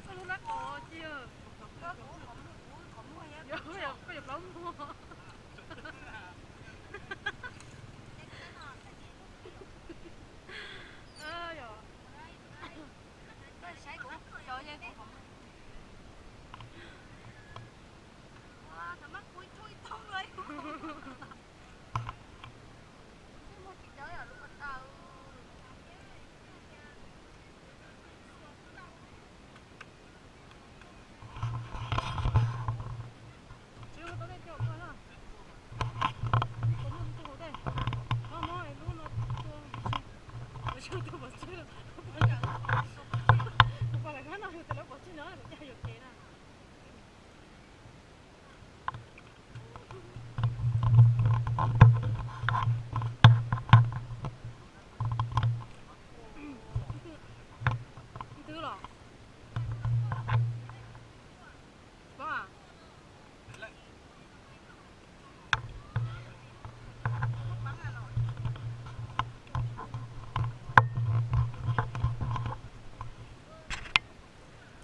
Koj lub nab qos ci. Koj yuav plaub muag. Yog. Koj saib kuv, cov yeej kuv. Ua, thaum mab kuv ib tug ib tug lawm. Muaj tsis dawb lub ko taw. Tsis ua tau dej coj koj na. Koj muaj tus haus dej. No no es lub no tua. Ua tsis tau pov tseg. Tus poj laim hmab no yog tias lawv pov tseg no lawv coj yuam kev na.